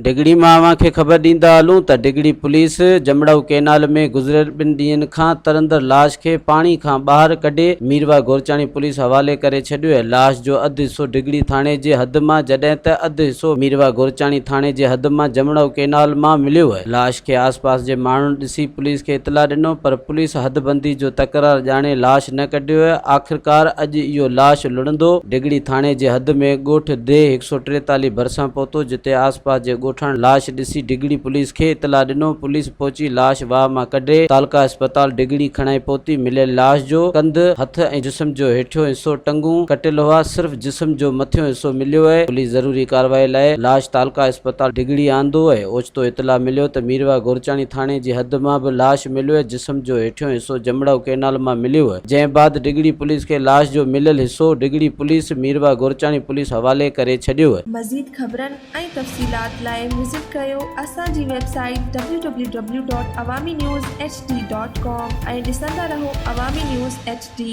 ڊگهڙي مان اوهان کي خبر ڏيندا هلون ته ڊگهڙي پوليس جمڙائو ڪئنال ۾ گذريل ٻن ڏينهن کان ترندڙ لاش کي پاڻي کان ٻاهر ڪڍي ميرواهه گورچاڻي پوليس حوالي ڪري ڇڏيو ۽ لاش جو اڌ حصو ڊگهڙي ٿاڻي جي حد مان جڏهن ته اڌ حصو ميرواهه گورچاڻي ٿاڻي جي حد مان جمڙائو ڪئنال مان مليو ۽ لاش کي آس پاس جي ماڻهن ڏسي پوليس کي اطلاع ڏنو پر پوليس حد بندي جو تڪرار ڄاڻي لاش نه ڪڍيو ۽ آخرڪار اڄ اهو لاش لڙهندو ڊگهڙي ٿاڻي جي حد ۾ ڳوٺ ديهه 143 ڀرسان پهتو جتي آس پاس جي ڳوٺاڻن لاش ڏسي ڊگهڙي پوليس کي اطلاع ڏنو، پوليس پهچي لاش واهه مان ڪڍي تعلقه اسپتال ڊگهڙي کڻائي پهتي، مليل لاش جو ڪنڌ، هٿ ۽ جسم جو هيٺيون حصو ٽنگون ڪٽيل هئا، صرف جسم جو مٿيون حصو مليو اهي، پوليس ضروري ڪارروائي لاء لاش تعلقه اسپتال ڊگهڙي آندو اهي، اوچتو اطلاع مليو ته ميرواهه گورچاڻي ٿاڻي جي حد مان به لاش مليو اهي، جسم جو هيٺيون حصو جمڙائو ڪئنال مان مليو اهي، جنهن بعد ڊگهڙي پوليس کي لاش جو مليل حصو ڊگهڙي پوليس ميرواهه گورچاڻي پوليس حوالي ڪري ڇڏيو اهي. مزيد خبرن ۽ تفصيلات لاء وزٽ ڪريو اسان جي website W W W dot Awami news H D dot com ۽ ڏسندا رهو عوامي نيوز ايڇ ڊي.